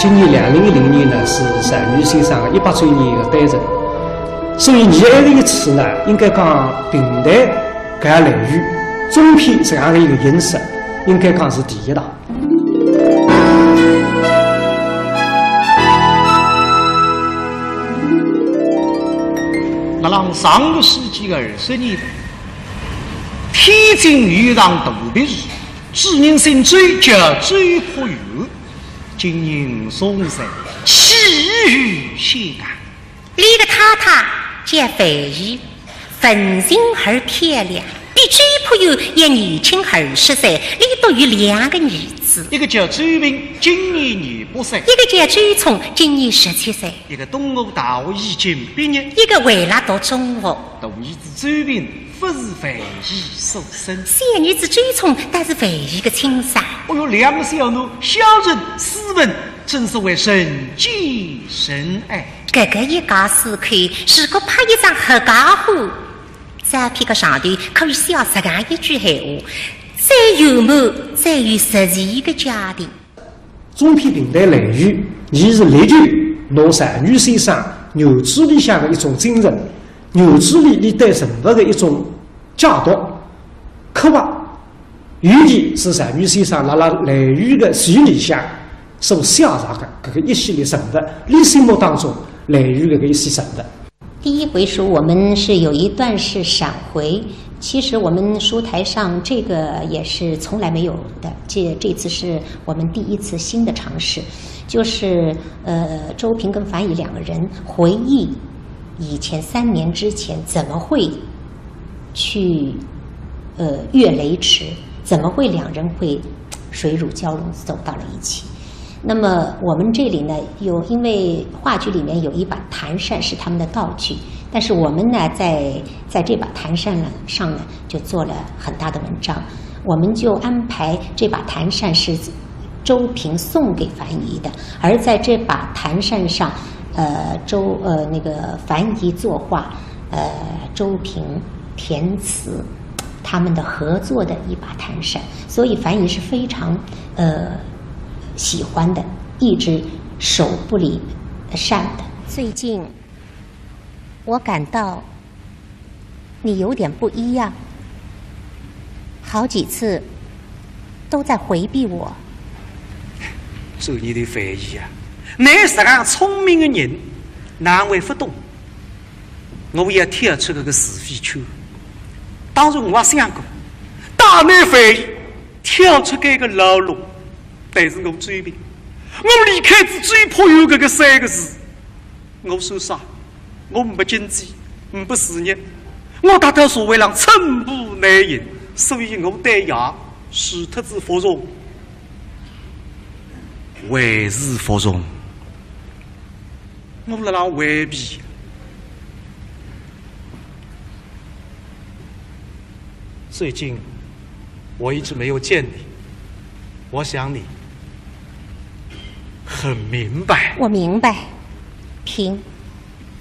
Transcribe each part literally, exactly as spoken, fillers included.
今年两零一零年呢，是单于先生的一百周年的诞辰，所以伲埃个一次呢，应该讲评弹搿类语，中篇这样的一个形式，应该讲是第一档。辣浪上个世纪个二十年代，天津有一场肚皮事，主人姓周，叫周朴园。 今年五十五岁，起于香港。俚个太太叫范怡，文静而漂亮，比周朴园要年轻二十岁，俚笃有两个儿子。一个叫周平，今年廿八岁。一个叫周聪，今年十七岁。一个东吴大学已经毕业。一个还辣读中学。大儿子周平 勿是范怡所生。小儿子周聪倒是范怡个亲生。哦哟，两个小囡，孝顺斯文，真是为人见人爱。搿个一家四口，如果拍一张合家欢照片，个上头可以写实梗一句闲话：最圆满、最有实际个家庭。 中篇评弹《雷雨》，伊是历久拿单于先生原著里向个一种精神，原著里伊对人物个一种解读、刻画，尤其是单于先生辣辣《雷雨》个序里向所写着个搿个一系列人物，伊心目当中《雷雨》搿个一些人物。 第一回书我们是有一段是闪回，其实我们书台上这个也是从来没有的，这，这次是我们第一次新的尝试，就是，呃，周平跟樊怡两个人回忆以前三年之前怎么会去，呃，越雷池，怎么会两人会水乳交融走到了一起。 那么我们这里呢，有，因为话剧里面有一把弹扇是他们的道具，但是我们呢，在，在这把弹扇呢，上呢，就做了很大的文章。我们就安排这把弹扇是周平送给樊怡的，而在这把弹扇上，呃，周，呃，那个樊怡作画，呃，周平填词，他们的合作的一把弹扇，所以樊怡是非常，呃，喜欢的，一直手不离扇的。最近，我感到你有点不一样，好几次都在回避我。做你的翻译啊，你实梗聪明的人，哪会不懂？我也跳出搿个是非圈。当然我也想过，带你翻译跳出搿个牢笼，但是我最近，我离开仔最怕有搿个三个字。 我说啥？我没经济，没事业，我踏到社会上寸步难行，所以我对伢除脱仔服从，还是服从。我辣辣回避。 最近我一直没有见你，我想你很明白。我明白。平，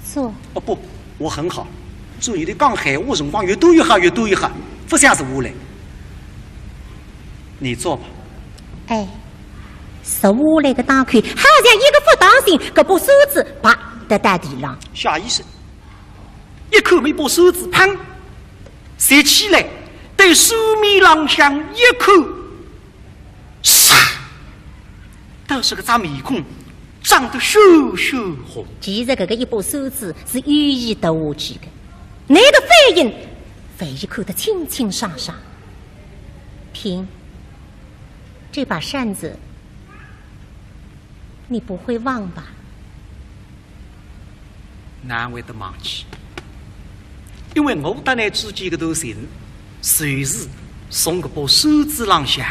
坐。哦，不，我很好。注意，你讲闲话辰光越多越好，越多越好，不想坐下来。你坐吧。哎，坐下来个当口，好像一个不当心，搿把扇子啪跌到地浪。下意识， 一看，一把扇子，砰，拾起来，对扇面浪向一看，唰，倒是搿张面孔涨得血血红。其实搿个一把扇子是有意跌下去的，那个反应，万一看得清清爽爽。平，这把扇子，你不会忘吧？ 难为得忘记，因为我搭你之间搿段情，就是从搿把扇子浪向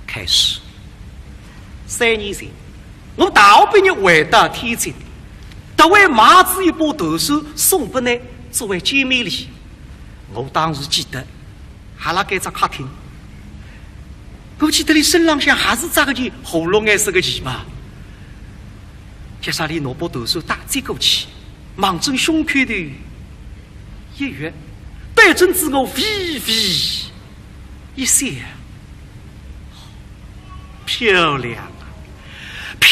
开始。三年前，我大学毕业回到天津，特为买仔一把弹扇送拨你作为见面礼。我当时记得， 还辣该只客厅。我记得你身浪向还是着个件火绿颜色个旗袍。接下来拿把弹扇搭接过去，望准胸口头一越，对准仔我微微一笑。漂亮啊，漂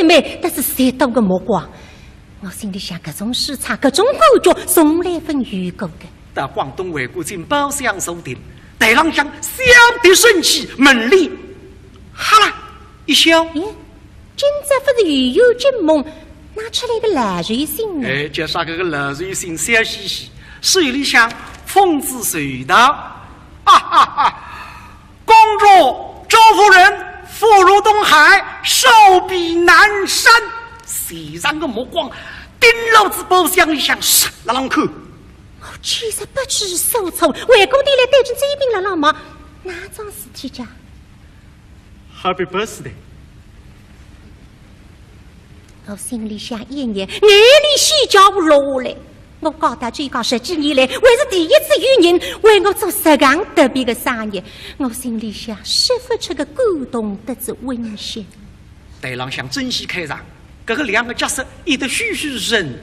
最美，但是十多个目光。我心里想，搿种书场，搿种感觉，从来朆有过个。到广东回过进包厢坐定，台浪向小笛升起，门帘哈啦一响。咦，今朝勿是又有惊梦，哪出来个老寿星呢？哎，叫啥个个老寿星笑嘻嘻，手里向捧仔寿桃，哈哈哈！公主、周夫人，福如东海，寿比南山。全场个目光盯牢仔包厢里向，煞辣浪看。我简直不知所措，回过头来对准周斌辣浪望，哪桩事体介？ Happy birthday！我心里想一热，眼泪水交落下来。我高大周家十几年来，还是第一次有人为我做实梗特别个生日。我心里想，说勿出个感动得仔温馨。台浪向正戏开场，搿个两个角色演得栩栩如生，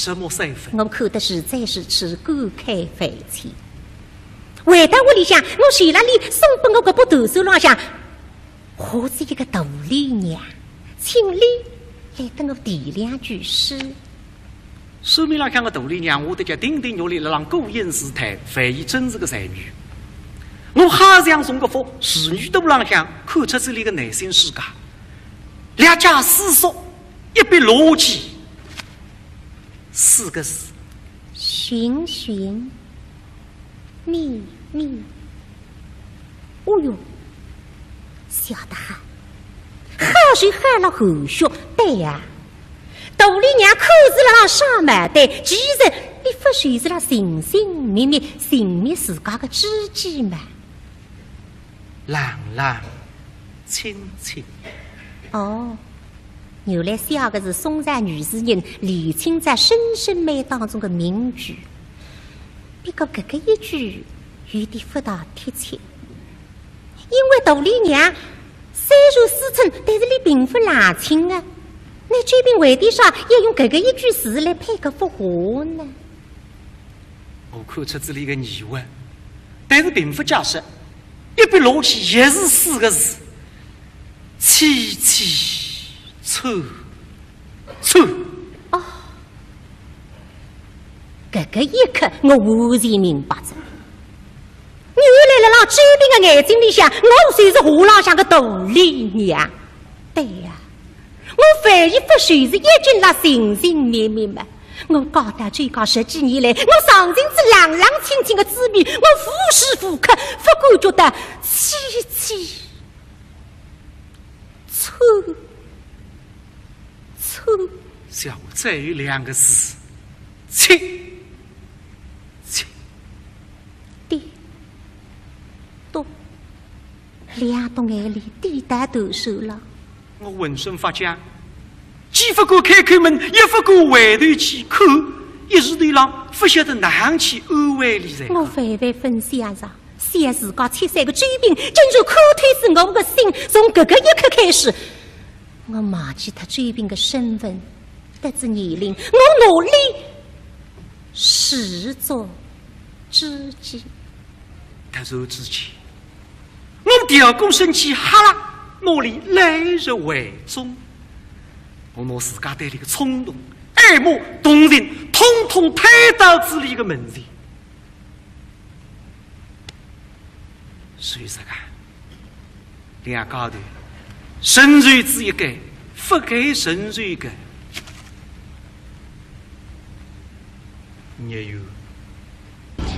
入木三分。我看得实在是感慨万千。回到屋里向，我手浪里送拨我搿把断扇浪向 画仔一个杜丽娘，请俚来搭我题两句诗。扇面浪向个杜丽娘画得叫亭亭玉立，辣浪顾影自叹，万一真是个才女。我好像从搿幅仕女图浪向看出仔俚个内心世界，略加思索，一笔落笔，四个字：寻寻觅觅。哦哟， 晓得哈，好是好了后学，对呀。杜丽娘看是辣浪耍毛蛋，其实俚勿就是辣寻寻觅觅，寻觅自家个知己嘛。冷冷清清。哦，原来写个是宋朝女诗人李清照《声声慢》当中个名句。不过搿个一句有点勿大贴切。 因为杜丽娘虽然思春，但是俚并勿冷清啊。那周斌为点啥要用搿个一句诗来配搿幅画呢？我看出仔俚个疑问，但是并勿解释，一笔落笔也是四个字：凄凄惨 错。哦，搿个一刻我完全明白仔。原来辣辣周斌个眼睛里向，我就是画浪向个杜丽娘。对呀，我万一勿就是一径辣寻寻觅觅嘛。我高大周家十几年来，我尝尽仔冷冷清清个滋味，我无时无刻勿感觉到凄凄 错。下面再有两个字，七，七。点，笃，两笃眼泪滴答答水了。我浑身发僵，既勿敢开口问，也勿敢回头去看，一时头浪勿晓得哪样去安慰俚才好。我万万勿想着，想自家七岁个周平，竟然看透仔我个心，从搿个一刻开始， 我忘记脱周平个身份，得知年龄，我拿俚视作知己。突然之间，我调过身去，哈啦，拿俚揽入怀中。我拿自家对俚个冲动、爱慕、同情，统统推到仔俚个面前。 所以说啊，两家头成全仔一个，勿该成全个孽缘。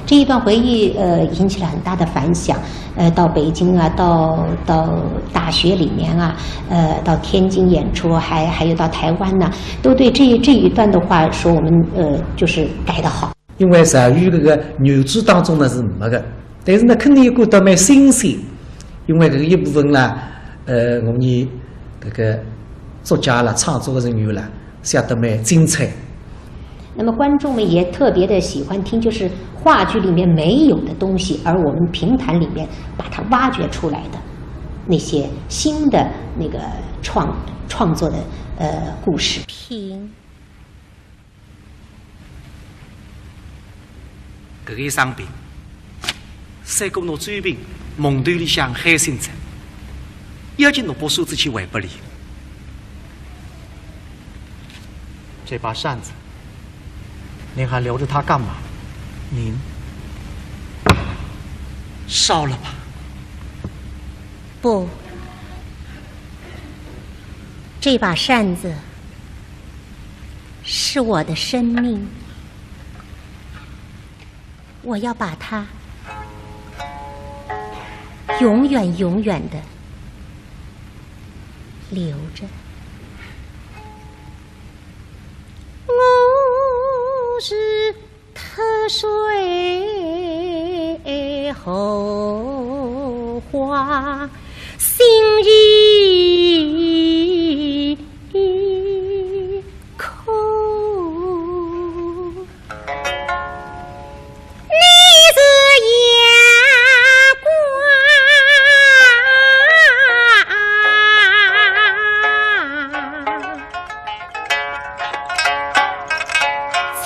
这一段回忆，呃，引起了很大的反响。呃，到北京啊，到，到大学里面啊，呃，到天津演出，还，还有到台湾呢，都对这，这一段的话说，我们，呃，就是改得好。 因为赵玉搿个原著当中呢是没个，但是呢，肯定有感到蛮新鲜，因为搿个一部分啦，呃，我们搿个作家啦、创作个人员啦，写得蛮精彩。那么观众们也特别地喜欢听，就是话剧里面没有的东西，而我们评弹里面把它挖掘出来的那些新的那个创，创作的，呃，故事。评 搿个一生病，赛过拿周平梦头里向喊醒仔，要紧拿把扇子去还拨俚。这把扇子，您还留着它干嘛？您烧了吧。不，这把扇子 是我的生命，我要把它永远永远地留着。我是 脱水荷花心已空。你是阳光， 清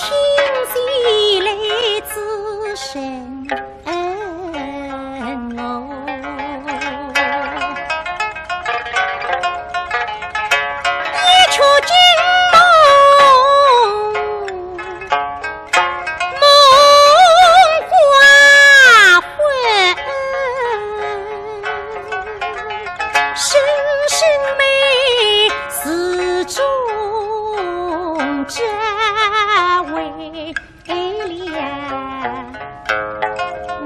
洗来滋润我。一曲惊梦，梦花魂。 声声妹始终只为了我。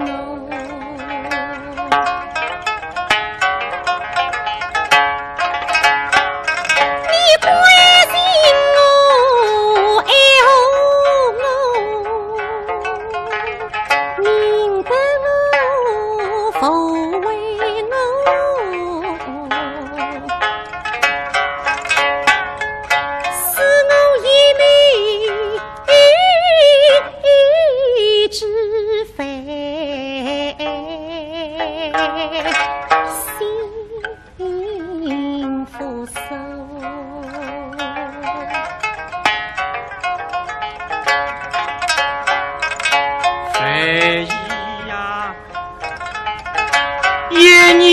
你关心我，爱护我， 宁得我，勿为我，使我一命之非。心 幸福寿。非议呀，一念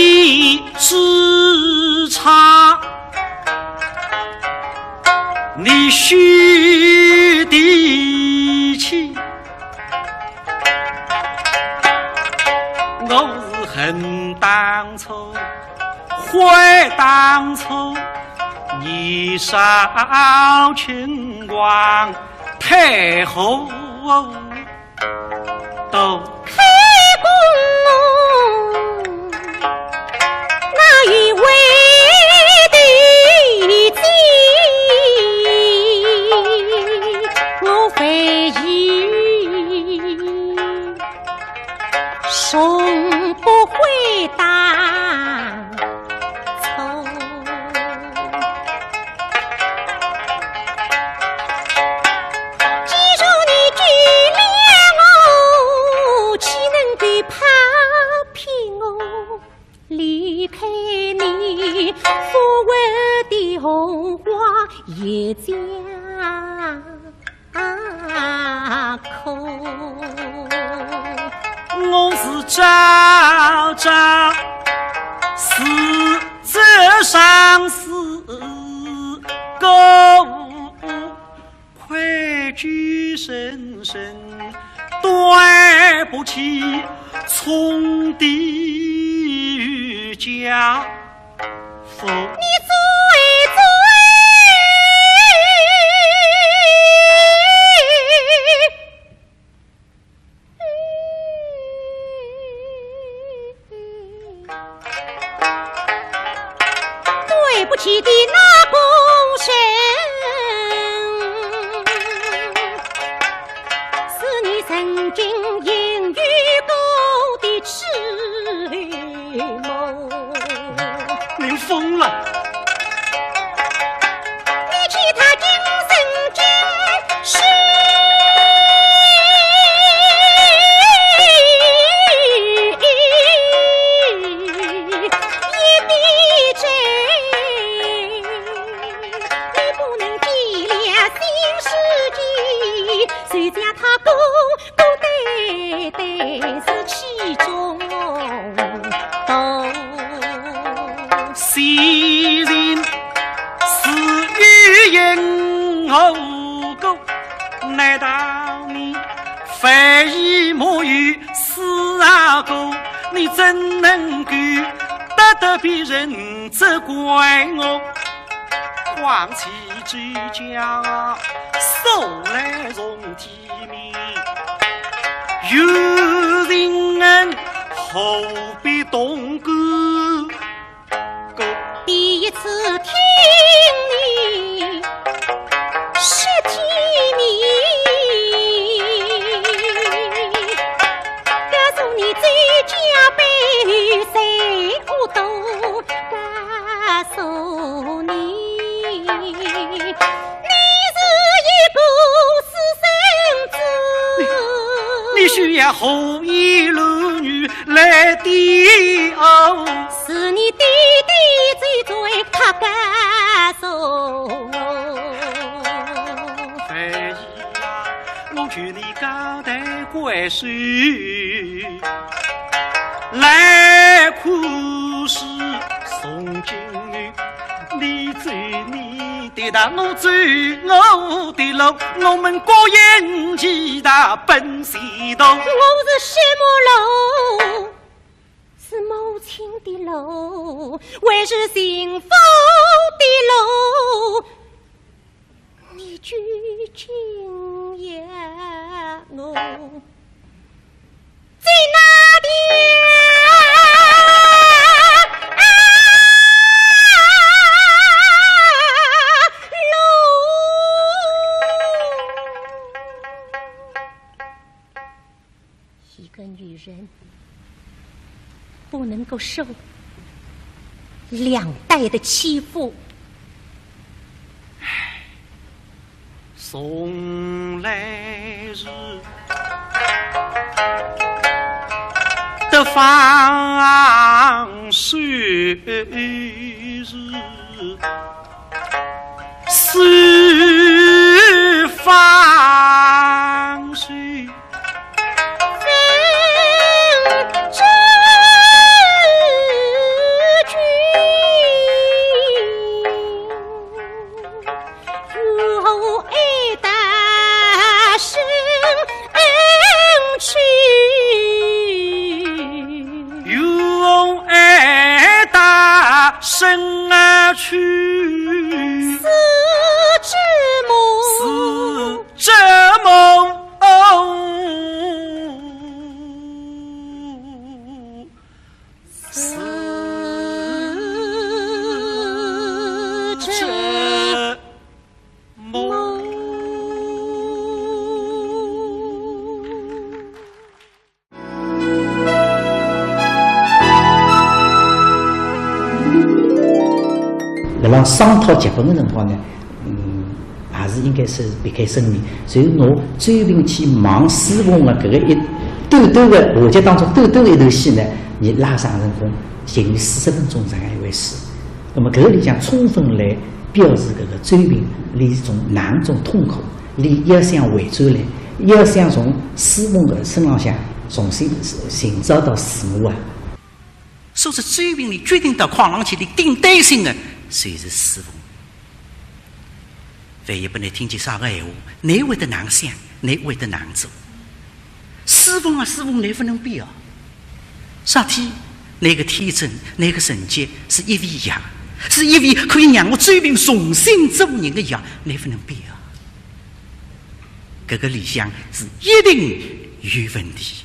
之差，你休提起。我是恨当初 悔当初，年少轻狂，太后都开弓，哪有回头箭？从不会打错。既然你救了我，岂能够抛弃我？离开你，浮云的红花一家。 啊，可我是朝朝思这相思个，愧疚深深，对不起，从的家。 你走一走，对不起的那个人，是你曾经应允过的痴 梦。您疯了！你其他今生今世一笔勾，你不能计量新世纪，谁叫他勾 勾搭的是其中道。昔日是有因何故，难道你非已没有死啊个？你怎能够得得别人责怪我？况且周家素来从 体面，有情人何必动肝？第一次听你说体面，告诉你周家背后谁恶毒，告诉你。 你是一个私生子。你，你需要何以讹女来抵哦？是你爹爹最最他告诉我。哎呀，我劝你高抬贵手，来看书。从今后 你走你的道，我走我的路，我们各行其道奔西东。我是什么路？是母亲的路，还是幸福的路？你究竟要我 在哪条路？一个女人不能够受两代的欺负。 从来是得放手是是放手。 与我爱到深处。辣商讨剧本个辰光呢，嗯，也是应该是别开生面。所以拿周平去望师凤个搿个一短短个话剧当中短短个一段戏呢，伊拉长成功，近于四十分钟这样一回事。那么搿个里向充分来表示搿个周平，伊从囊中痛苦，伊要想回转来，要想从师凤个身浪向重新寻找到自我啊。 所以周平伊决定到炕浪去，伊顶担心个就是师凤。万一拨伊听见啥个闲话，伊会得哪想，伊会得哪做？师凤啊，师凤，伊勿能变啊。啥体？伊个天真，伊个纯洁，是一味药，是一味可以让我周平重新做人个药，伊勿能变啊。搿个里向是一定有问题。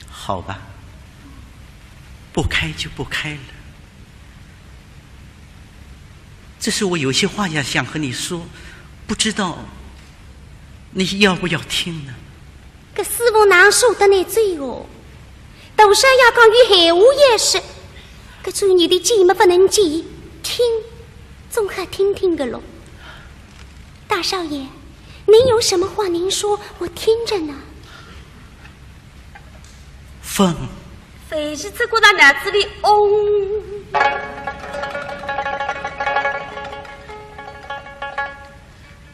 好吧，不开就不开了。只是我有些话要想和你说，不知道你要不要听呢？搿师父哪舍得拿走哦？大少爷讲有闲话要说，搿种人的见么勿能见，听，总好听听个咯。大少爷，您有什么话您说，我听着呢。 凤。飞机只顾到脑子里嗡。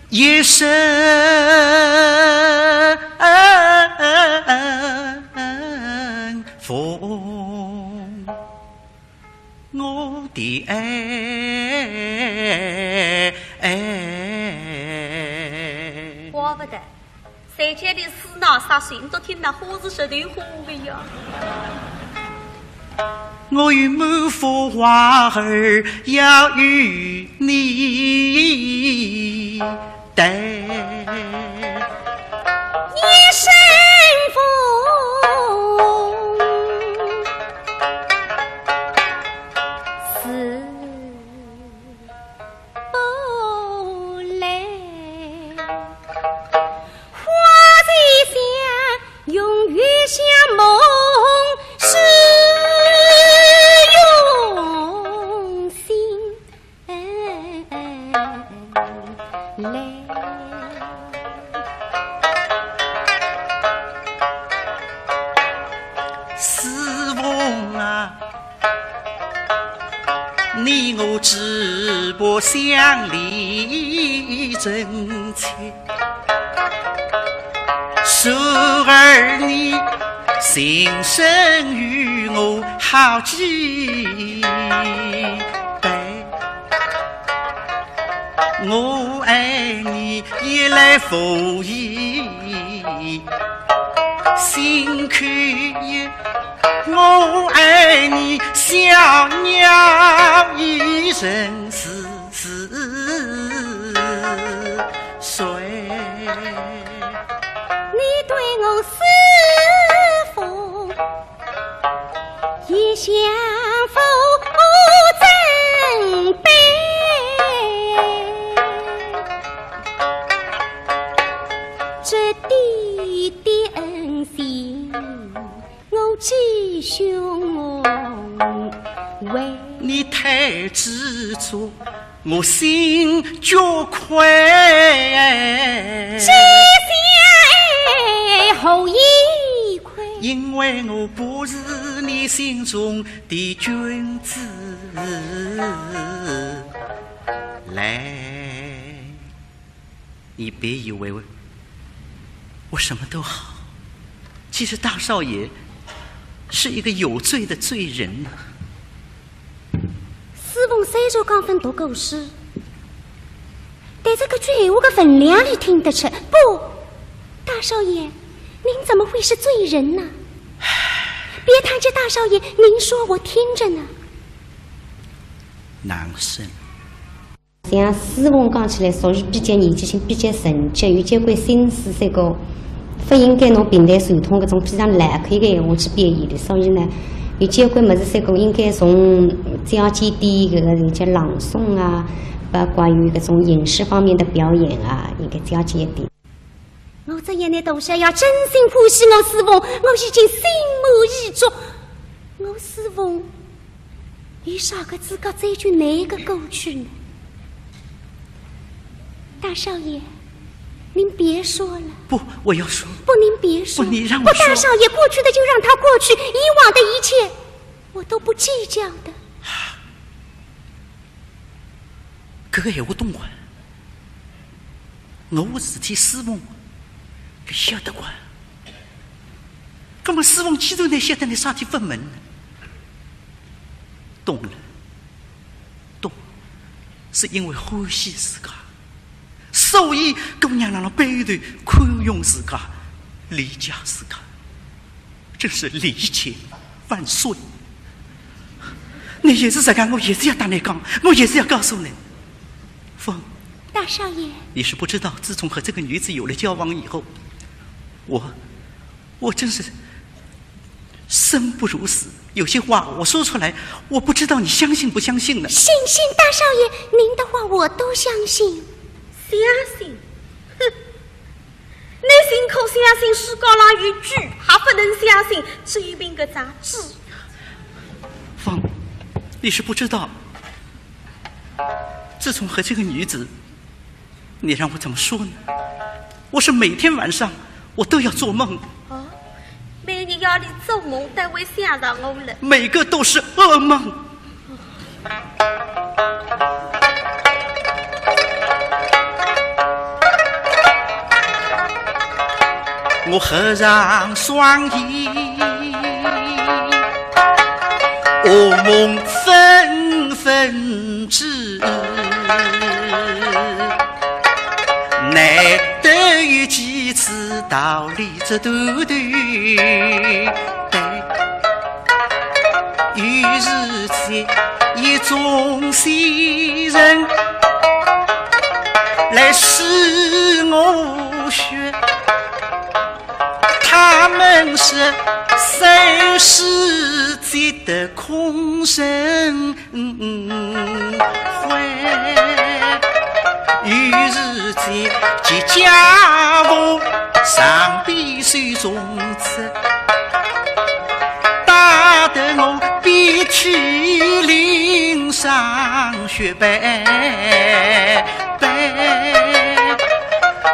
一声凤，我的爱。怪不得 谁叫你死闹啥心都听那花是舌头花的呀。我有满腹话儿要与你谈。一声风，似 不来。花再香，永远像梦似梦醒来。 师父啊，你我只不相离真切，故而你情深与我好几倍。 我爱你一来无意，心口一，我爱你小鸟依人似似水。你对我是否 一向无争辩，这滴滴恩情我只胸怀。你太执着， 我心觉愧。这些何以亏？因为我不是你心中的君子。来，你别以为我什么都好，其实大少爷是一个有罪的罪人呐。 师父虽然讲朆读过书，但是搿句闲话个分量里听得出。不，大少爷，您怎么会是罪人呢？别谈及大少爷，您说我听着呢。难生。 像师父讲起来，属于比较年纪轻、比较成熟，有交关心思，搿个勿应该拿评弹传统搿种非常老口个闲话去表现的。所以呢，有交关物事，搿个应该从早期点搿个人家朗诵啊，包括有搿种影视方面的表演啊，应该早期一点。 我只要拿大少爷真心欢喜我师父，我已经心满意足。我师父为啥个自家追究哪个过去呢？大少爷，您别说了。不，我要说。不，您别说。不，你让我说。不，大少爷，过去的就让它过去，以往的一切，我都不计较的。搿个闲话懂啊？我事体师傅，搿晓得个。葛么师傅既然晓得，倷啥体勿问呢？懂了，懂，是因为欢喜自家，所以姑娘辣辣背后头宽容自家，理解自家。 真是理解万岁。倷越是实梗，我越是要搭倷讲，我越是要告诉倷。凤，大少爷。你是不知道，自从和这个女子有了交往以后，我，我真是生不如死。有些话我说出来，我不知道你相信不相信呢。信，信，大少爷，您的话我都相信。相信？哼， 倷宁可相信世界浪有鬼，还不能相信周明搿张纸。凤，你是不知道，自从和这个女子，你让我怎么说呢？我是每天晚上我都要做梦。哦，每日夜里做梦都会想着我了。每个都是噩梦。 我合上双眼，噩梦纷纷至，难得有几次逃离这段头。 于是这一众仙人来试我穴，他们说谁是这个空神会。于是这几家伙上边手中刺， 打得我遍体鳞伤血斑斑，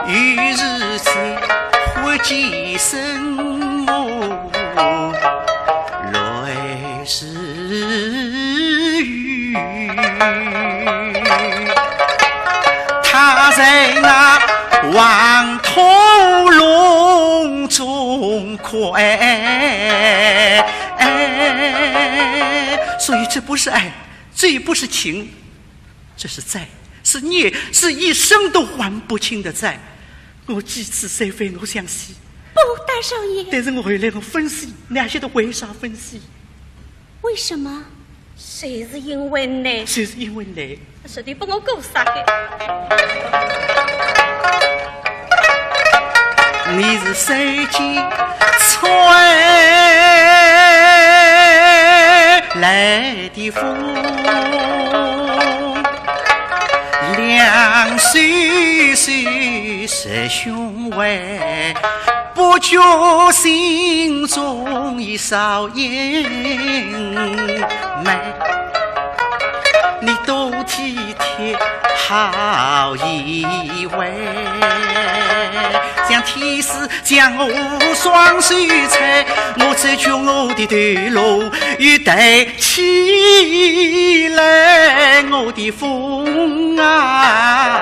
于是这火鸡生我乱世雨。他在那黄土隆中 快。所以这不是爱，这也不是情，这是债，是孽，是一生都还不清的债。我几次三番我想死。不，大少爷。但是我后来我分析，你还晓得为啥分析？为什么？ 就是因为你。就是因为你。是你把我过杀的。你是谁家吹来的风，两袖袖是胸围。 不觉心中一烧烟眉，你多体贴好一回，像天使将我双手搀，我只觉我的头颅又抬起来，我的风啊，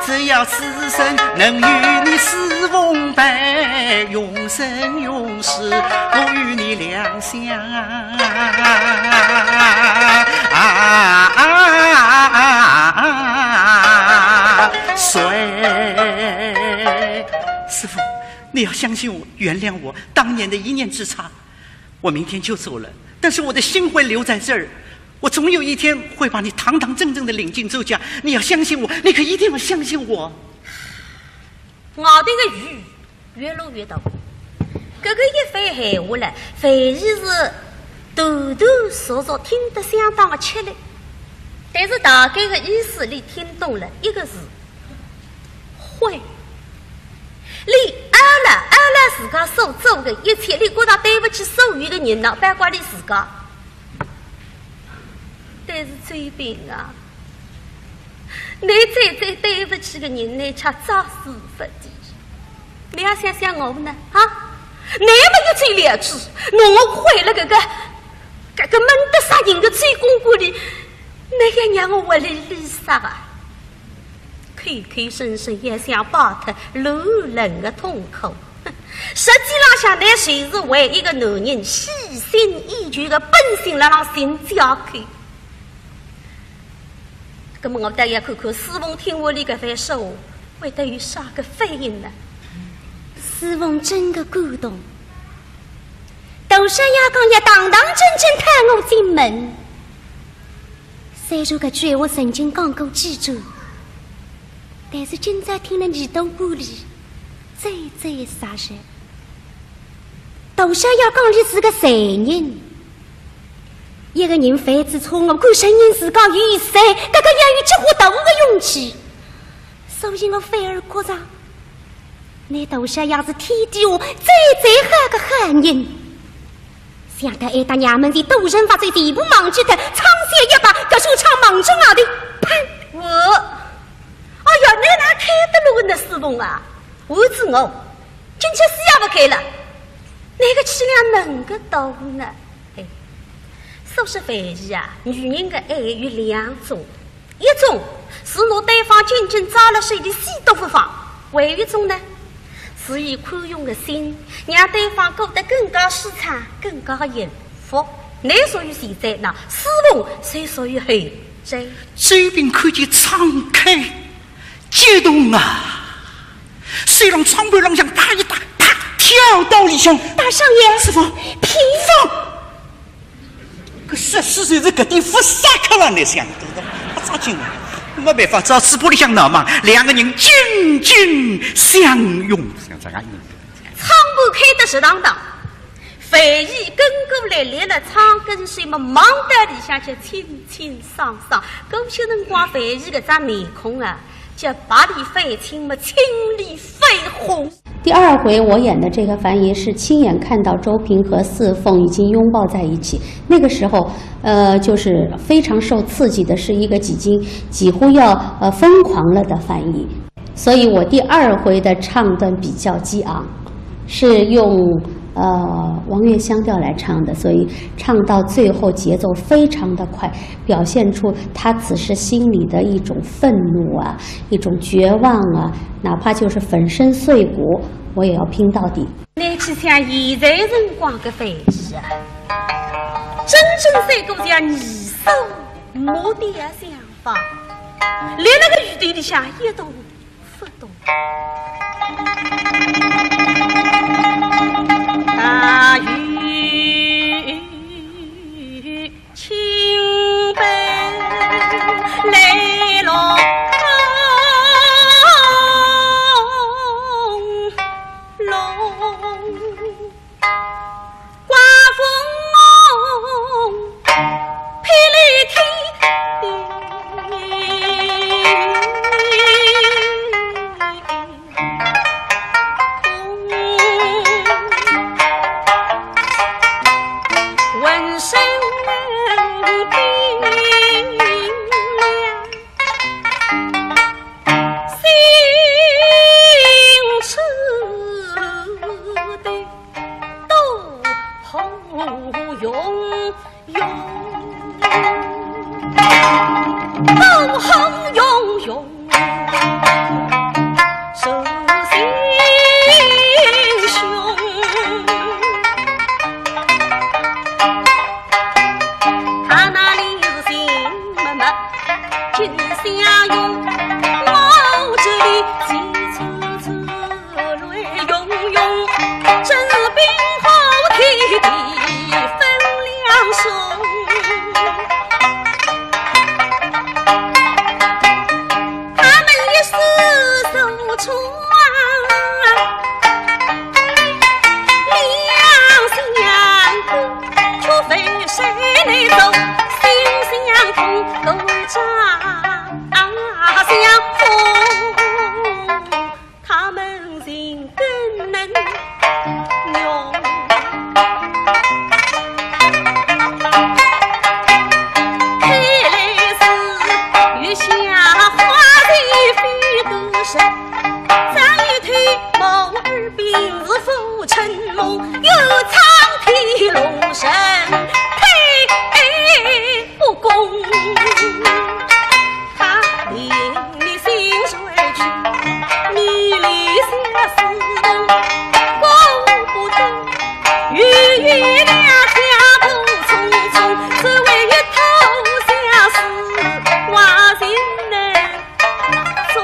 只要此 此生能与你私逢伴，永生永世我与你两相随。师父，你要相信我，原谅我当年的一念之差。 我明天就走了，但是我的心会留在这儿，我总有一天会把你堂堂正正的领进周家。你要相信我，你可一定要相信我。外头的雨越落越大，搿个一番闲话了，万一是断断续续，听得相当的吃力。但是大概的意思，你听懂了，一个字，会。 你阿拉阿拉自家所做的一切，你觉得对不起所有的人呢，包括你自家。但是周平啊，倷最最对勿起个人，倷却作死勿得。倷也想想我呢，啊？倷么一走了之，拿我关了搿个，搿个闷得杀人个周公馆里，倷也让我活哩哩煞啊！ 口口声声也想摆脱罗伦个痛苦。实际浪向，倷就是为一个男人虚心依旧个本性辣浪寻借口。葛么我倒要看看世峰听完俚搿番说话，会得有啥个反应呢？世峰真个感动。杜少爷讲要堂堂正正喊我进门。 虽然搿句闲话曾经讲过几转，但是今朝听了耳朵管里，最最扎实。杜少爷讲俚是个罪人，一个人犯仔错误，敢承认自家有罪，搿个要有极化大个勇气。所以我反而觉着，倷杜少爷是天底下最最好个好人。 想到哀搭娘们是大人发醉，全部忘记脱，唱小一把，搿首唱望仔外头，砰！我，哎呀，倷哪开得落个呢，世峰啊？换仔我，今朝死也勿开了，倷个气量能个大呢？哎，说是范喜啊，女人个爱有两种， 一种是拿对方紧紧抓辣手里死都勿放，还有一种呢，是以宽容个心，让对方过得更加舒畅，更加幸福。倷属于前者，那世峰就属于后者。周平看见张开，激动啊！手浪窗户浪向搭一搭，啪，跳到里向。大少爷，世峰，皮放。 搿说书就是搿点勿煞克了，倷想，勿扎劲啊，没办法，只好嘴巴里向闹嘛，两个人紧紧相拥，像这样。窗户开得直当当，范喜跟过来，立了窗根首嘛，望到里向去清清爽爽。搿歇辰光，范喜搿张面孔啊， 叫白里翻青嘛，青里翻红。第二回我演的这个樊姨是亲眼看到周平和四凤已经拥抱在一起，那个时候，呃，就是非常受刺激的，是一个已经几乎要，呃，疯狂了的樊姨。所以我第二回的唱段比较激昂，是用，呃，王月香调来唱的，所以唱到最后节奏非常的快，表现出她此时心里的一种愤怒啊，一种绝望啊，哪怕就是粉身碎骨，我也要拼到底。倷去想现在辰光个范喜啊，真正是个像泥塑木雕像法，连那个雨滴里向也都勿懂。大雨倾盆雷隆隆。 刮风霹雳天，浑身冰凉。 心处的都红涌涌，都红涌涌，手心胸。 他那里是心么么，金相拥，我这里急促促泪涌涌，真是冰火天地分两松。他们一世受创，两相苦。 却非谁能够心相通，故障相逢，他们情更能浓。开了梦，有苍天龙神配不公。他令你心随去，你立下死梦，顾不得。与月亮脚步匆匆，只为一头相思，花心难终。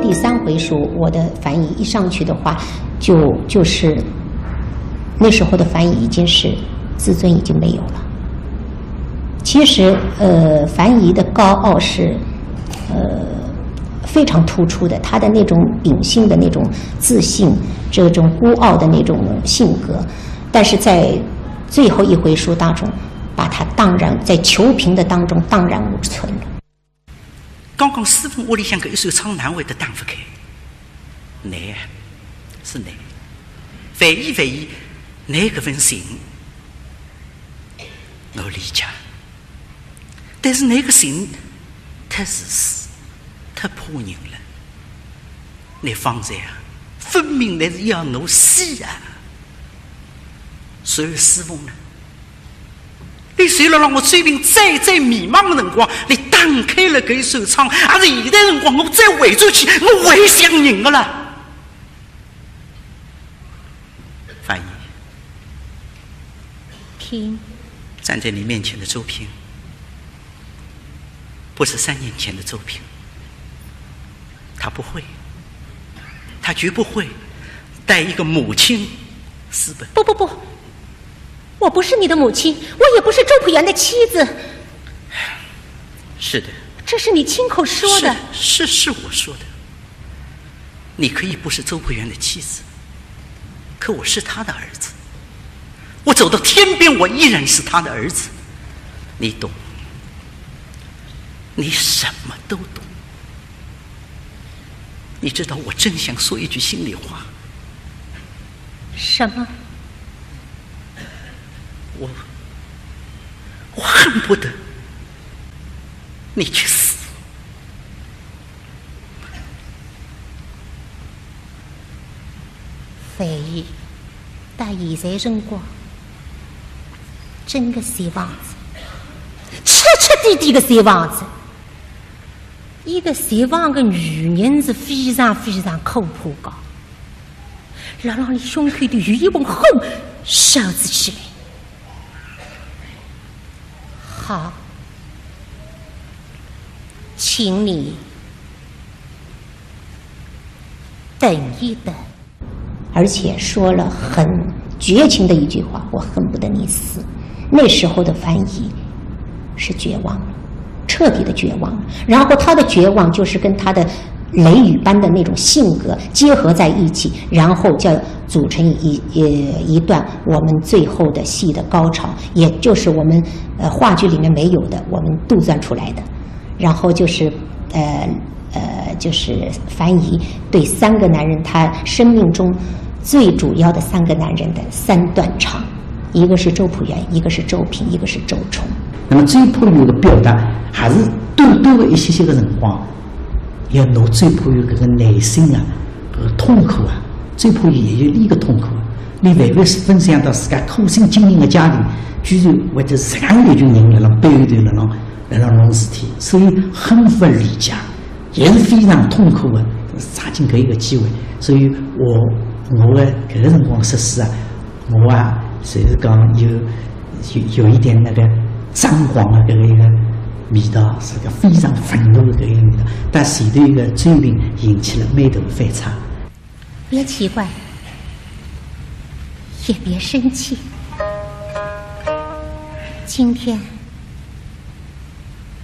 第三回书，我的樊姨一上去的话，就，就是那时候的樊姨已经是自尊已经没有了。其实，呃，樊姨的高傲是，呃，非常突出的，她的那种秉性的那种自信，这种孤傲的那种性格，但是在最后一回书当中，把她荡然，在求平的当中荡然无存了。 刚刚师傅屋里向搿一扇窗难为得打勿开，难啊，是难。万一万一，㑚搿份情，我理解。但是㑚搿情，太自私，太怕人了。㑚方才啊，分明乃是要我死啊！所以师傅呢， 你虽然让我追兵最最迷茫的辰光，你打开了搿一扇窗，而是现在辰光我再回转去，我还像人个啦。樊姨，听。站在你面前的周平，不是三年前的周平，他不会，他绝不会带一个母亲私奔。不，不，不， 我不是你的母亲，我也不是周朴园的妻子。是的。这是你亲口说的。是，是，是我说的。你可以不是周朴园的妻子，可我是他的儿子。我走到天边，我依然是他的儿子。你懂，你什么都懂。你知道，我真想说一句心里话。什么？ 我，我恨不得你去死。樊姨，到现在辰光，真个绝望仔，彻彻底底个绝望仔。一个绝望个女人是非常非常可怕个。 辣辣伊胸口头有一盆火烧仔起来。好，请你等一等。而且说了很绝情的一句话：“我恨不得你死。”那时候的樊姨是绝望了，彻底的绝望，然后他的绝望就是跟他的雷雨般的那种性格结合在一起，然后叫组成一呃一段我们最后的戏的高潮，也就是我们呃话剧里面没有的，我们杜撰出来的。然后就是呃呃就是樊姨对三个男人，她生命中最主要的三个男人的三段唱。一个是周朴园，一个是周平，一个是周冲。那么周朴园的表达还是短短的一歇歇的辰光，要拿周朴园搿个内心啊，搿个痛苦啊，周朴园也有伊个痛苦啊。伊万万是分享到自家苦心经营的家庭，居然会得实梗一群人辣辣背后头辣辣辣辣弄事体，所以很不理解。 也是非常痛苦的，抓紧搿一个机会。所以我我的搿个辰光说书啊，我啊，就是讲有有有一点那个张狂的搿个一个味道，是个非常愤怒的搿个味道。但前头一个周平引起了蛮大的反差。别奇怪，也别生气。今天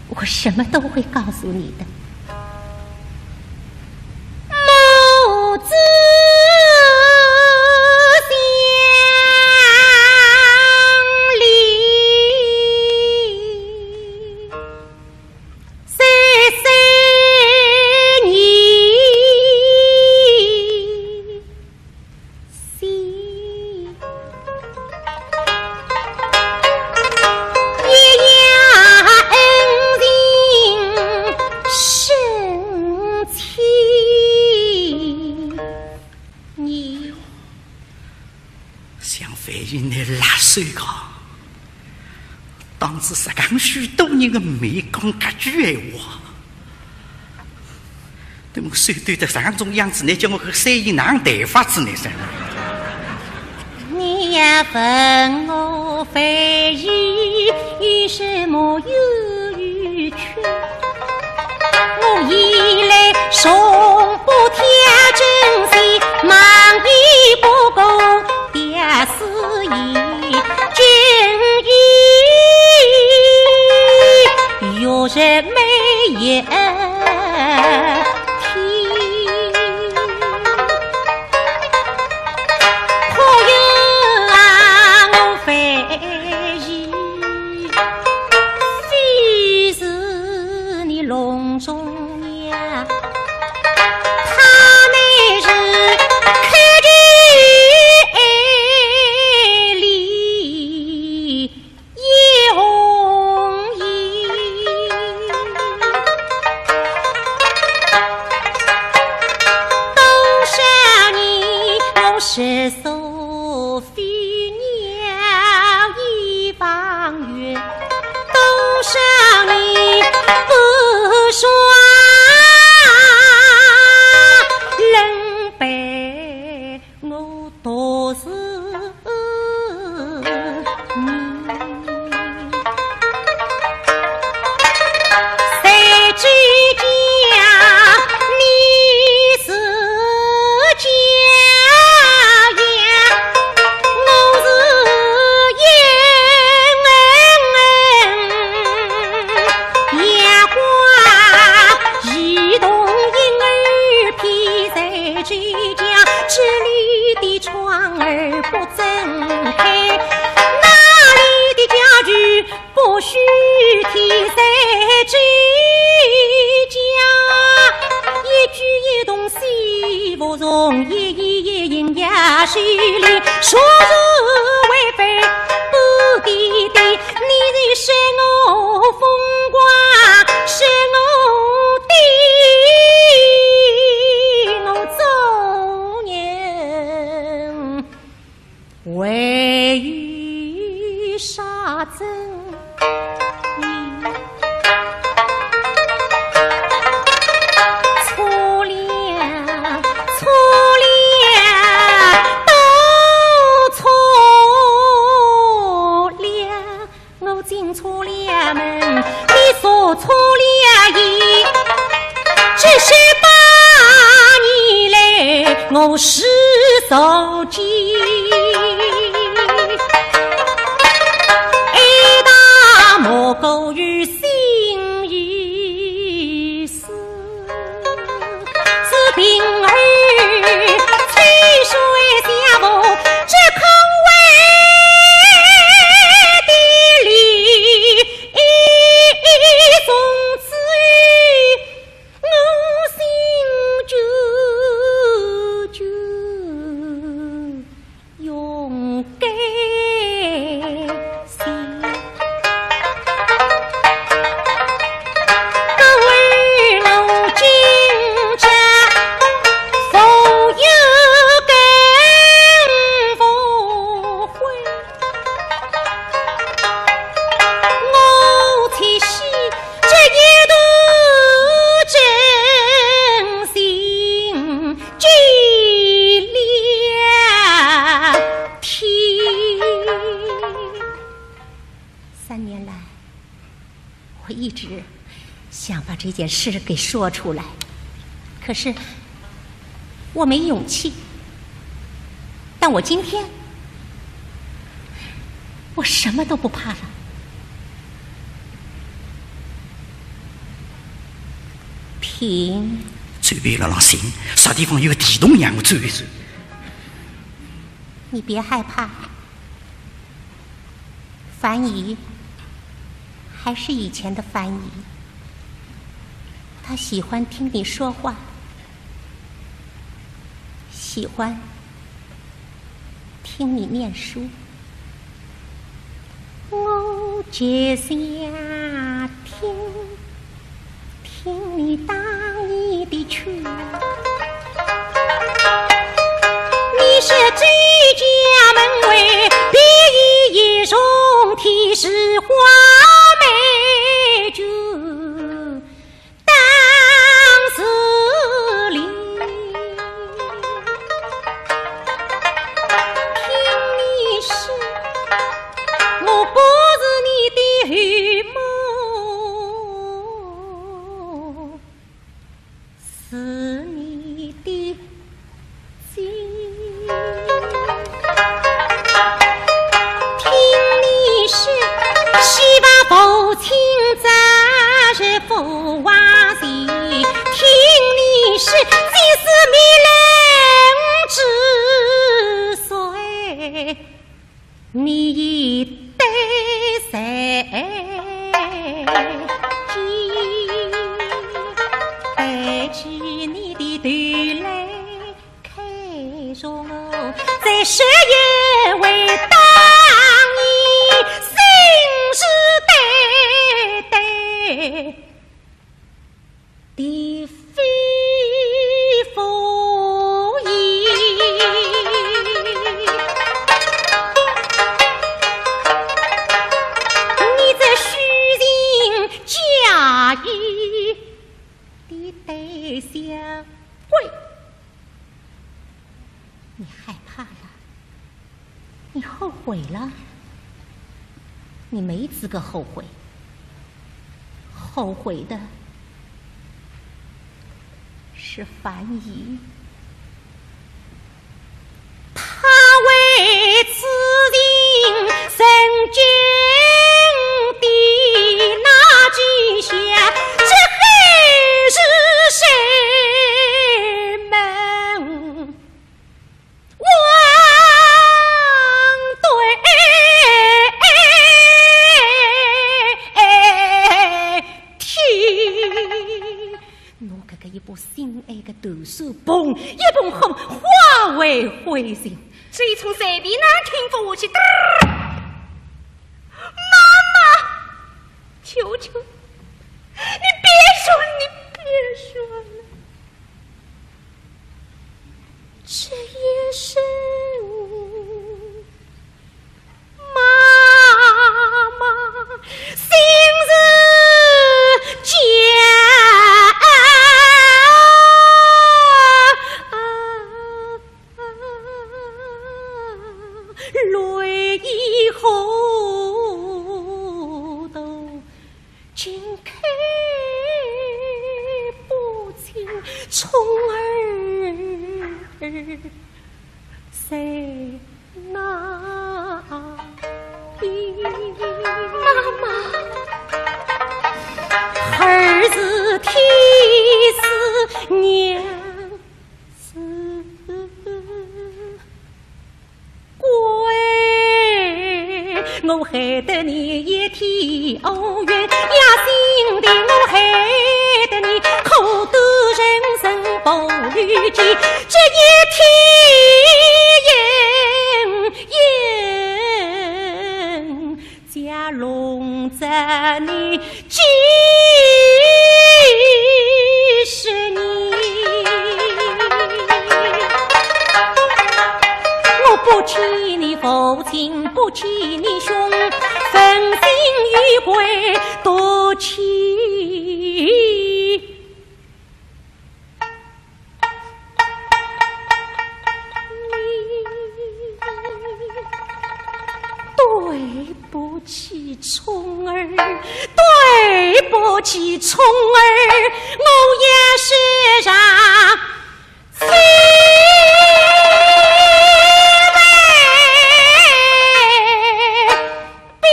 我什么都会告诉你的。母子相离，三生疑 心，一样恩情深情。你像樊姨拿辣手讲，当着实梗许多人的面讲搿句闲话， 那么手抖得像种样子，倷叫我搿三姨哪能办法子呢？是吧？你也问我樊姨有什么冤屈？我以来从不挑真心，忙也不过 表示已经已有人没眼听。可有啊，我樊姨，非是你笼中娘，她乃是开头爱里 一红衣，多少年我实属飞鸟倚方圆，多少年不说冷白。 我独是你，谁知讲你是家呀，我是雁。 阳光一动，莺儿披在枝江，这里的窗儿不准开，那里的家具不许提在枝江。一举一动，虽不容易，一言一行也是理，说是为非不地地。 你是说我风光，说我地，我做人为啥真？错了，错了，都错了。 我进错了门，你入错了意。这十八年来，我是受尽挨打，莫过于心意这件事给说出来，可是我没勇气。但我今天，我什么都不怕了。停。嘴边了浪心，啥地方有个地洞让我钻一钻。你别害怕。 樊姨还是以前的樊姨，她喜欢听你说话，喜欢听你念书。我就想听 听你打你的趣。你是周家门外第一重天，是花美酒当时里。听你说，我不是你的后母， 是你的姐。听你说，希望父亲早日复还。听你说，即使面临之岁， 你已对谁起，抬起你的头来看着我，在十月为当你信誓旦旦 的肺腑意。你这虚情假意的胆小鬼， 你害怕了，你后悔了，你没资格后悔，后悔的是樊姨。她为此情深经的那几下，这还是谁们 望对天。侬搿个一把心爱个豆腐，嘣一嘣轰，化为灰烬。这一通随便哪听勿下去。妈妈，求求，你别说了，你别说了。 这一声，妈妈心事结。泪已红豆， 竟看不清冲儿在哪里。妈妈，儿是天使娘 是鬼，我害得你一天乌云压心头，我害得你苦度人生不如己，这一天应应 家弄着你几十年。我不提你父亲，不提你兄，问心于鬼，多气。 对不起，冲儿，对起冲儿，我也是让飞奔。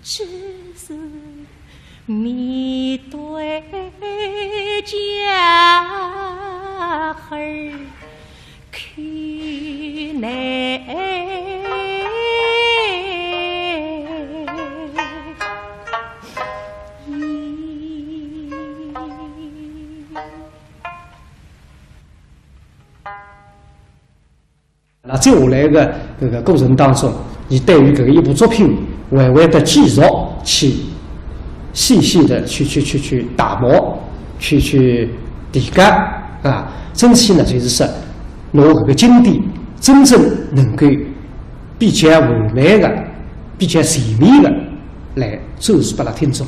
只是面对家儿去难。 那接下来个搿个过程当中，伊对于搿个一部作品，还会得继续去细细地去，去，去，去打磨，去，去提高啊，争取呢，就是说，拿搿个经典真正能够比较完美个、比较全面个来展示拨拉听众。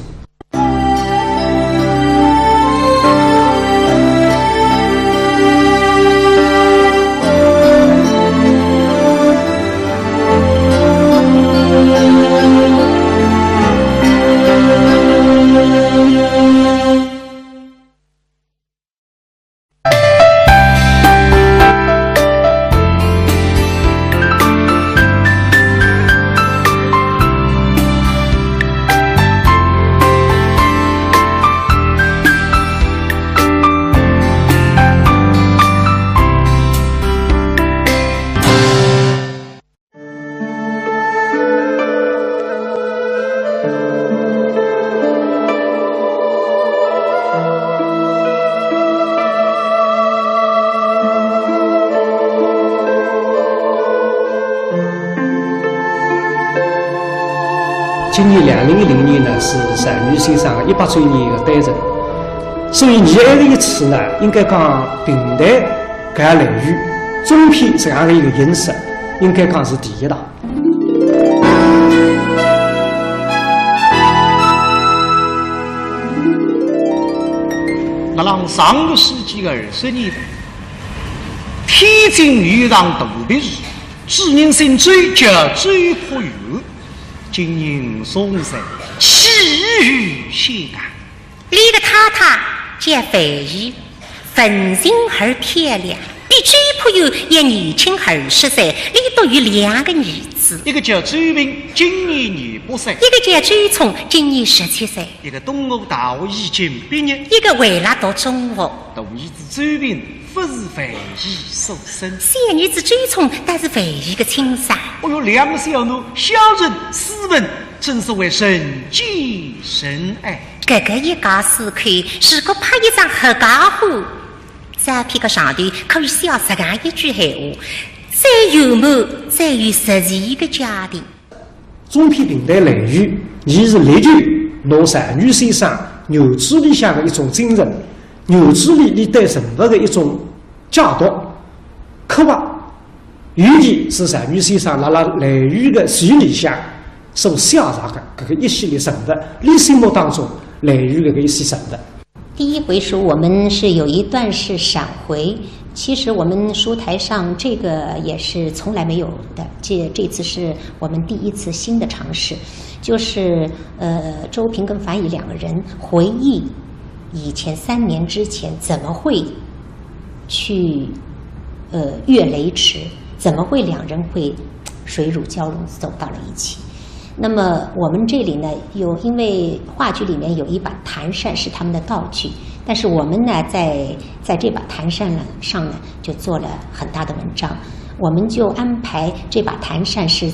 今年两零一零年呢，是单于先生个一百周年个诞辰，所以伲埃个一次呢，应该讲评弹 搞类戏，中篇实际上个一个形式，应该讲是第一档。辣浪上个世纪个二十年代，天津有一场肚皮事，主人姓周，叫周朴园，今年五十五岁，起于香港。 俚个太太叫范怡，文静而漂亮，比周朴园要年轻二十岁，俚笃有两个儿子。一个叫周平，今年廿八岁。一个叫周聪，今年十七岁。一个东吴大学已经毕业。一个还辣读中学。大儿子周平勿是范怡所生。小儿子周聪倒是范怡个亲生。哦哟，两个小囡相认斯文，真是为人见人爱。 搿个一家四口，如果拍一场合家欢，照片个上头可以写实梗一句闲话：再圆满、再有实际个家庭。中篇评弹类戏，伊是力求拿单于先生原著里向个一种精神，原著里俚对人物个一种解读、刻画， 尤其是单于先生辣辣类戏个序里向所写着个搿个一系列人物，俚心目当中类戏搿个一些人物。第一回书我们是有一段是闪回，其实我们书台上这个也是从来没有的，这，这次是我们第一次新的尝试，就是，呃，周平跟樊怡两个人回忆以前三年之前怎么会 去，呃，越雷池，怎么会两人会水乳交融走到了一起？那么我们这里呢，有，因为话剧里面有一把弹扇是他们的道具，但是我们呢，在，在这把弹扇呢，上呢，就做了很大的文章。我们就安排这把弹扇是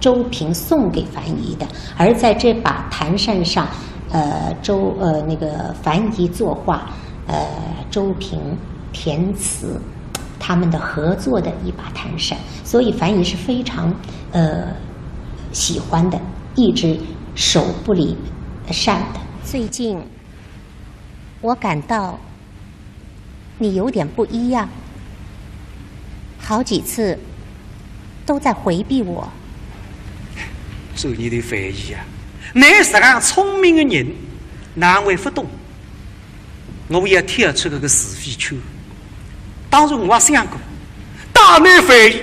周平送给樊怡的，而在这把弹扇上，呃，周，呃，那个樊怡作画， 呃，周平填词，他们的合作的一把弹扇，所以樊怡是非常，呃，喜欢的，一直手不离扇的。最近我感到你有点不一样，好几次都在回避我。做你的樊怡啊，你实梗聪明的人，哪会勿懂？ 我也跳出搿个是非圈。当然我也想过，大难万一，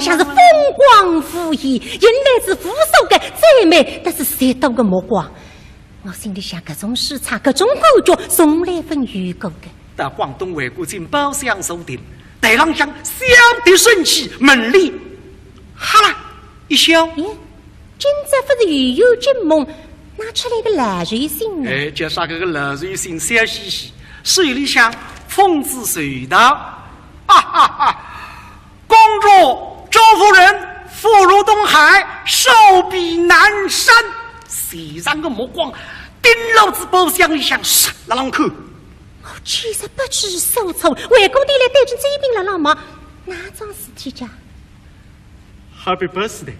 向是风光无限，引来是无数个赞美，但是侪多个目光。我心里想，搿种书场，搿种感觉，从来朆有过个。到广东会馆进包厢坐定，台浪向小的升起，门帘哈啦一响。咦，今朝勿是又有惊梦，哪出来个老寿星呢？哎，叫啥个个老寿星笑嘻嘻，手里向捧仔寿桃，哈哈哈！公主、周夫人福如东海，寿比南山。全场个目光盯牢仔包厢里向，煞辣浪看。我简直不知所措，回过头来对准周斌辣浪望，哪桩事体介？ Happy birthday！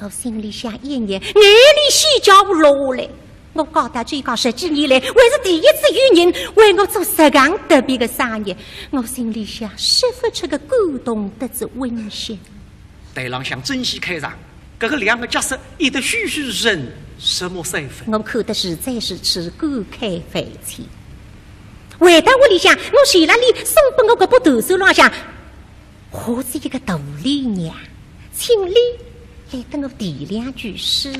我心里想一热，眼泪水就落下来。我搞到这个十几年来，还是第一次有人为我做实梗特别个生日，我心里向说勿出个感动得子温馨。台浪向正戏开场，搿个两个角色演得栩栩如生，入木三分。我看得实在是是感慨万千。回到屋里向，我就勒里送拨我搿把断扇浪向，画仔一个大丽娘，请俚来搭我题两句诗。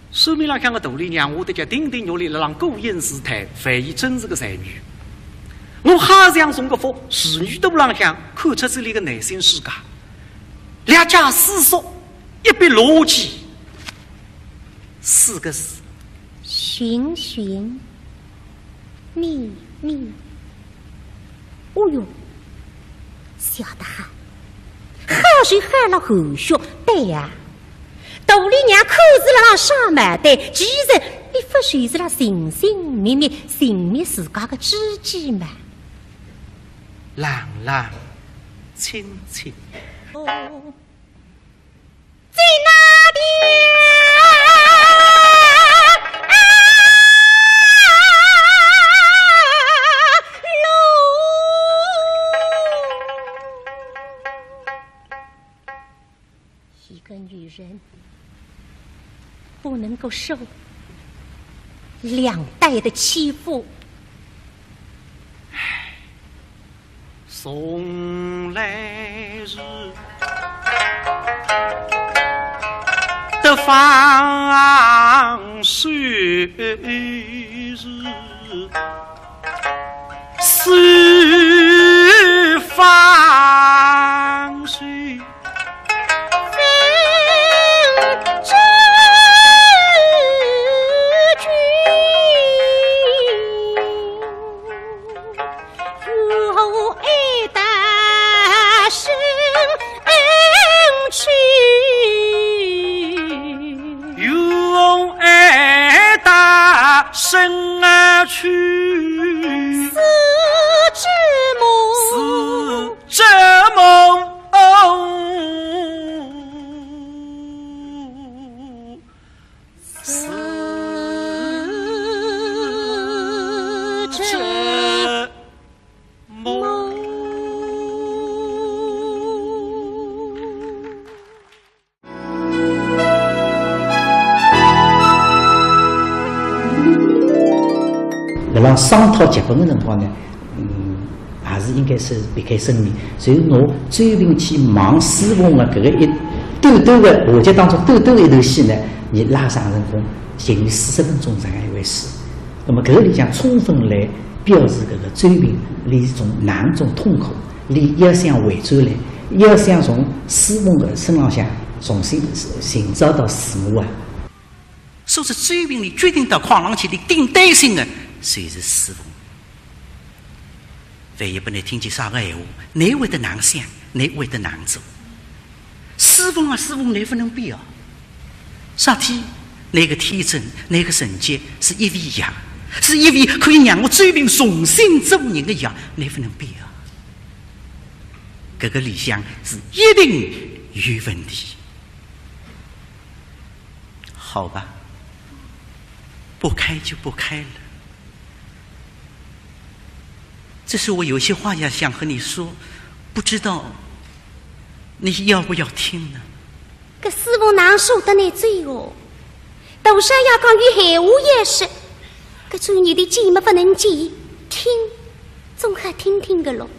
扇面浪向个大丽娘，画得叫亭亭玉立，辣浪顾影自叹，万一真是个才女。我好像从搿幅仕女图浪向看出仔俚个内心世界，两家师叔，一笔牢记，四个字：寻寻觅觅。哦哟，晓得哈，好就好了后续，对呀。 大丽娘看是辣浪耍毛蛋，其实俚勿就是辣寻寻觅觅，寻觅自家个知己嘛。冷冷清清。在那条路。 一个女人不能够受两代的欺负。从来是得放手是 是放手。有爱大声啊去。是这么，是这么，哦，是这么。 辣浪商讨剧本个辰光呢，嗯，还是应该是避开生面。所以拿周平去望书房个搿个一短短个话剧当中短短个一段戏呢，伊拉长成功，近于四十分钟这样一回事。那么搿个里向充分来表示搿个周平伊是种哪能种痛苦。 伊要想回转来，要想从书房个身浪向重新寻找到自我啊。所以周平伊决定到炕浪去，伊顶担心个就是书房。万一拨伊听见啥个闲话，伊会得哪能想，伊会得哪能做？书房啊，书房，伊勿能变啊。 啥体？伊个天真，伊个纯洁，是一味药，是一味可以让我周平重新做人个药，伊勿能变啊。搿个里向是一定有问题。好吧，不开就不开了。只是我有些话要想和你说，不知道你要不要听呢？ 搿书房哪舍得拿走哦？大少爷讲有闲话要说，搿种人的见么勿能见，听，总好听听个咯。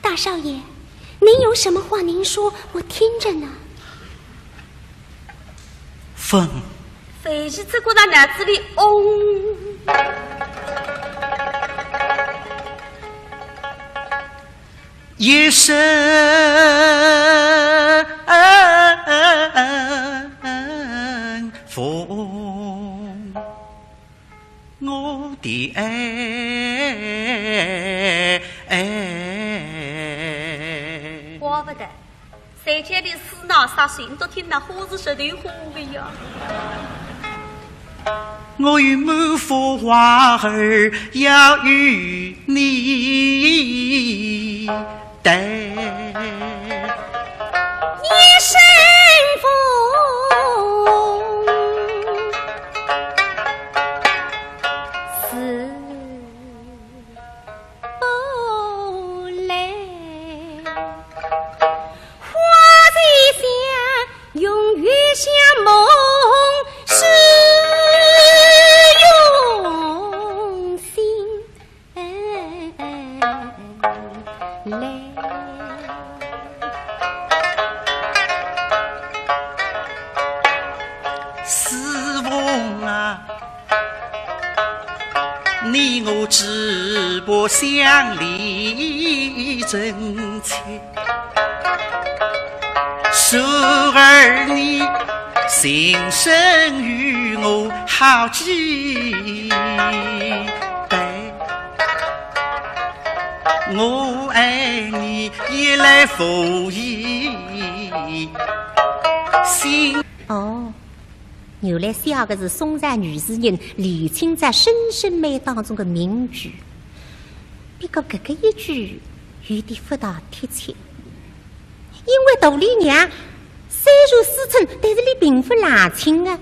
大少爷，您有什么话您说，我听着呢。风。飞机只顾到脑子里嗡。 一声风，我的爱。怪不得，谁叫你死闹啥心都听那花是舌头花的呀。 我有满腹话儿要与你谈。一声风，似只不想你真切，故而你心生于我好期待。我爱你夜来风雨心。哦，原来写个是宋朝女诗人李清照《声声慢》当中的名句。不过搿个一句有点勿大贴切，因为大理娘虽然思春，但是伊并勿冷清啊。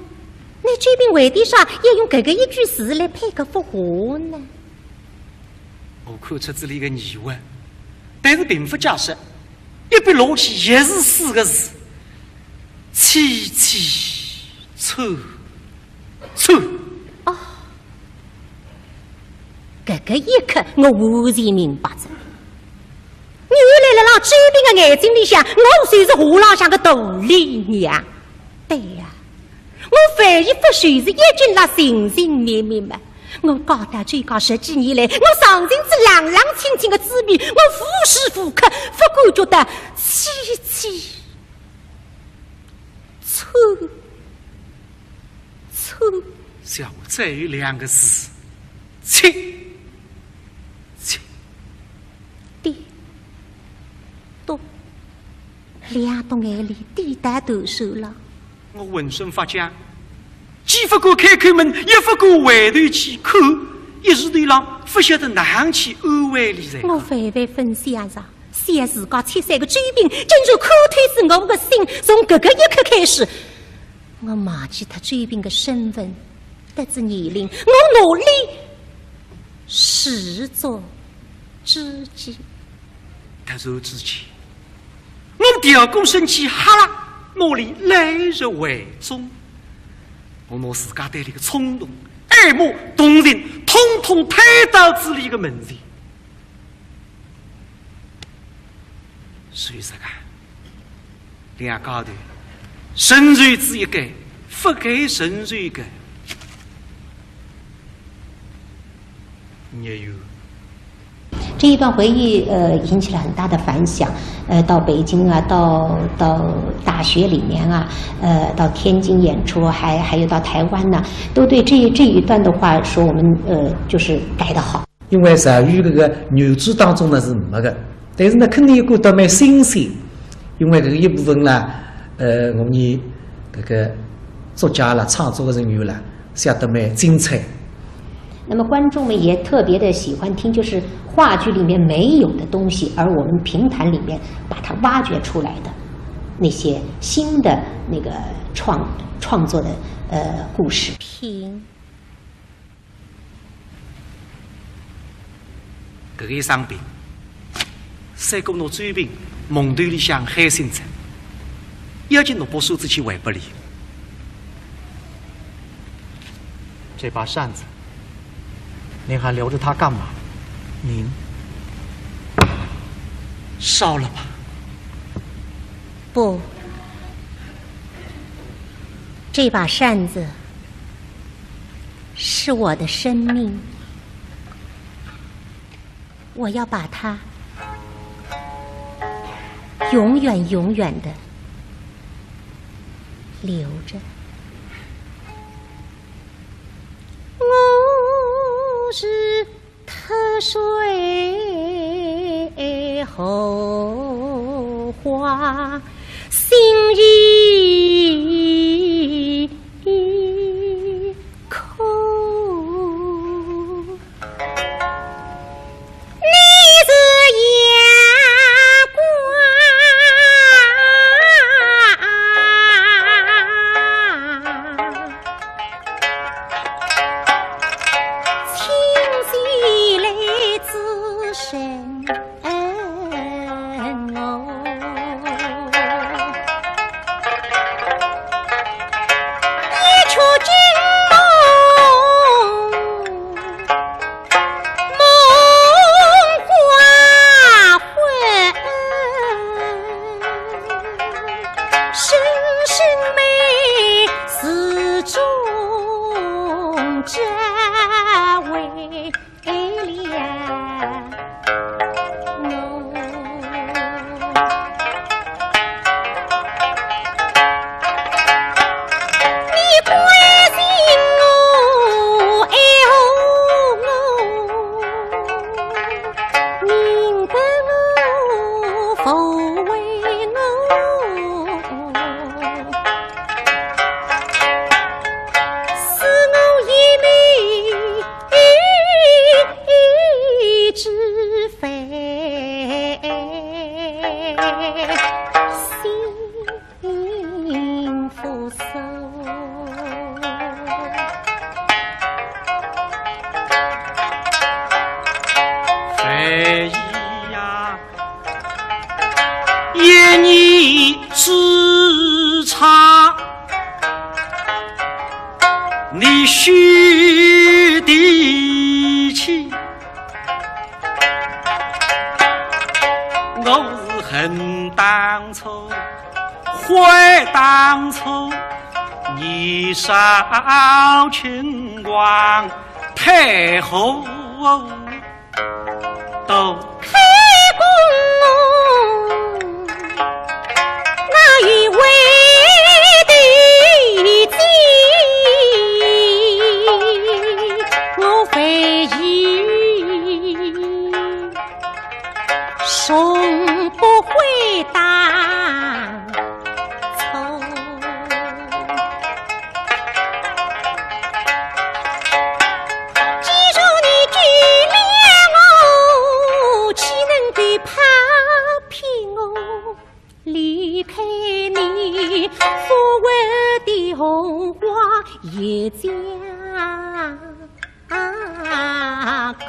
那周斌为点啥要用搿个一句词来配合复合呢？我看出仔伊个疑问，但是并勿解释，一笔落去也是四个字：凄凄惨惨。搿个一刻，我完全明白了。原来辣辣周斌个眼睛里向，我就是画浪向个大理娘。对呀，我万一勿就是一径辣寻寻觅觅嘛。我嫁到周家十几年来，我尝尽仔冷冷清清个滋味，我无时无刻勿感觉到凄凄惨 错，错。小再有两个字，切，切。滴，笃，两滴眼泪滴到头上了。我浑身发僵，既勿敢开口问，也勿敢回头去看，一时头浪勿晓得哪能去安慰伊才好。我万万勿想着， 想自家七岁个周斌，竟然看透仔我个心。从搿个一刻开始，我忘记脱周斌个身份，得仔年龄，我努力实作之际。突然之间，我调过身去，哈啦，拿伊揽入怀中。我拿自家对伊个冲动、爱慕、同情，统统推到仔伊个门前。 所以说啊，两家头，成全仔一个，勿该成全一个，孽缘。这一段回忆，呃，引起了很大的反响。呃，到北京啊，到到大学里面啊，呃，到天津演出，还还有到台湾呢，都对这这一段的话说，我们呃就是改得好。 因为赵玉搿个原著当中呢是没个，但是呢肯定有感到蛮新鲜，因为搿个一部分啦，呃，我们搿个作家啦、创作个人员啦，写得蛮精彩。那么观众们也特别的喜欢听，就是话剧里面没有的东西，而我们评弹里面把它挖掘出来的那些新的那个创创作的呃故事。评 搿个一生病，赛过拿周斌梦头里向喊醒仔，要紧拿把扇子去还拨伊。这把扇子，您还留着它干嘛？您烧了吧。不，这把扇子 是我的生命，我要把它永远永远的留着。我是 脱水荷花心已空。你是阳光清洗来之身。回当初年少轻狂，太后都。开弓，那一位的姐，我非议。 从不会打错。既然你给了我，岂能够抛弃我，离开你，所谓的红花一家。 啊，可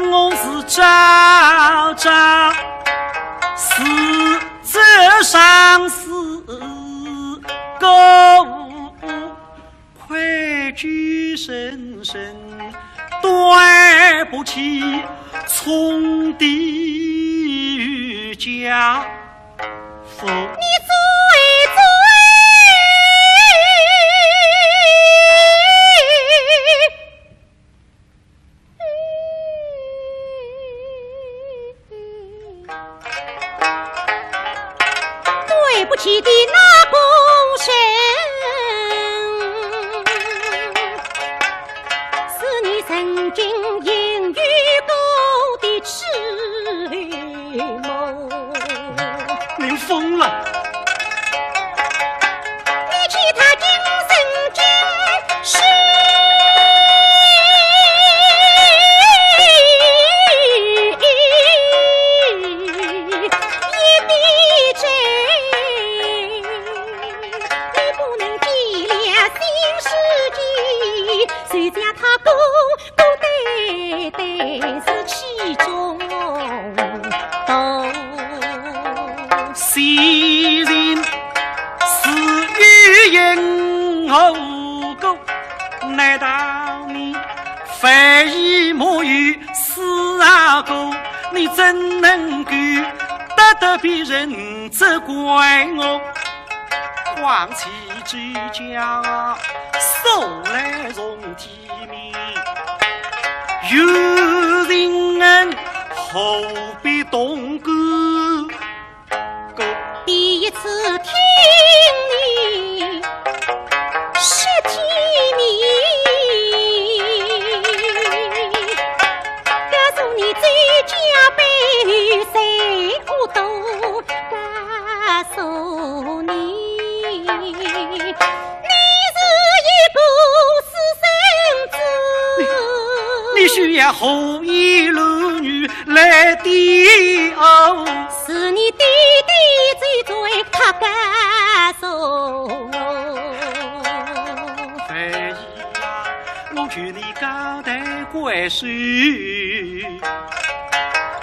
我是朝朝思这相思，可无愧疚深深，对不起从的家。 你最最对不起的那个人，是你曾经应允过的 痴梦。您疯了！你其他今生今世一笔勾，你不能计量新世纪，谁叫他勾 孤单单是其中道。昔日是与人何故？难道你非以母与子而过？你怎能够得得别人责怪我？况且周家素来重体 面，有人何必动肝？第一次听你说起你，告诉你周家被谁恶毒，告诉你， 你是一个私生子。你，你需要何以儿女来抵哦？是你爹爹最最他告诉我。哎呀，我求你高抬贵手。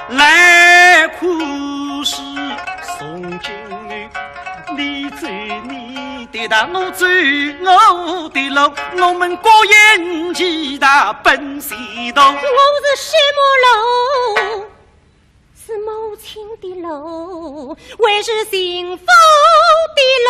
来可是从今日，你走你的道，我走我的路，我们各行其道奔西东。我是什么路？是母亲的路，还是幸福的路？